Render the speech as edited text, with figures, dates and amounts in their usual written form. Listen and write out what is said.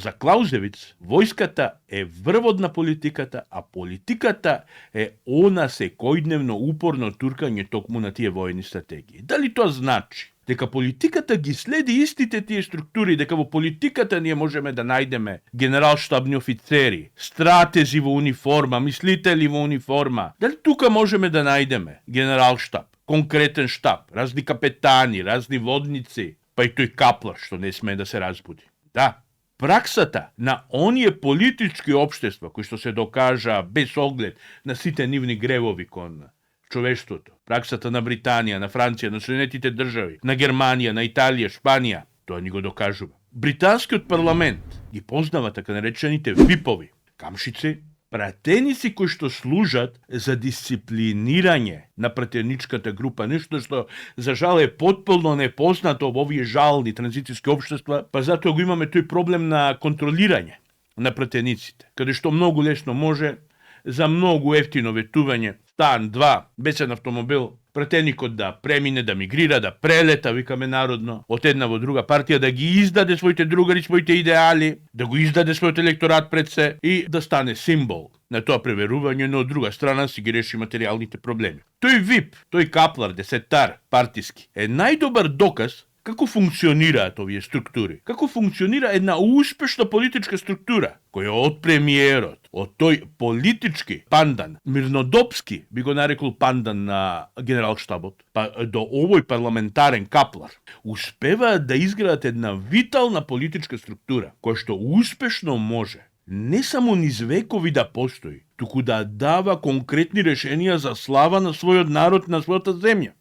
За Клаузевиц, војската е врвот на политиката, а политиката е она секојдневно упорно туркање токму на тие воени стратегии. Дали тоа значи дека политиката ги следи истите тие структури, дека во политиката ние можеме да најдеме генерал-штабни офицери, стратези во униформа, мислители во униформа? Дали тука можеме да најдеме генерал-штаб, конкретен штаб, разни капетани, разни водници, па и тој каплар што не смее да се разбуди? Да. Праксата на оние политички општества кои што се докажа без оглед на сите нивни гревови кон човештвото, праксата на Британија, на Франција, на Соединетите држави, на Германија, на Италија, Шпанија, тоа ни го докажува. Британскиот парламент ги познава така наречените випови, камшици, пратеници кои што служат за дисциплинирање на пратеничката група, нешто што за жал е потполно непознато во овие жални транзицијски општества, па затоа го имаме тој проблем на контролирање на пратениците, каде што многу лесно може за многу ефтино ветување, стан, два, бесен автомобил, пратеникот да премине, да мигрира, да прелета, викаме народно, од една во друга партија, да ги издаде своите другари, своите идеали, да го издаде својот електорат пред се и да стане символ на тоа преверување, но од друга страна си ги реши материјалните проблеми. Тој ВИП, тој каплар, десетар, партиски, е најдобар доказ како функционираат овие структури, како функционира една успешна политичка структура, која од премиерот, од тој политички пандан, мирнодопски би го нарекол пандан на генералштабот, па до овој парламентарен каплар, успеваат да изградат една витална политичка структура, која што успешно може не само низ векови да постои, туку да дава конкретни решенија за слава на својот народ, на својата земја.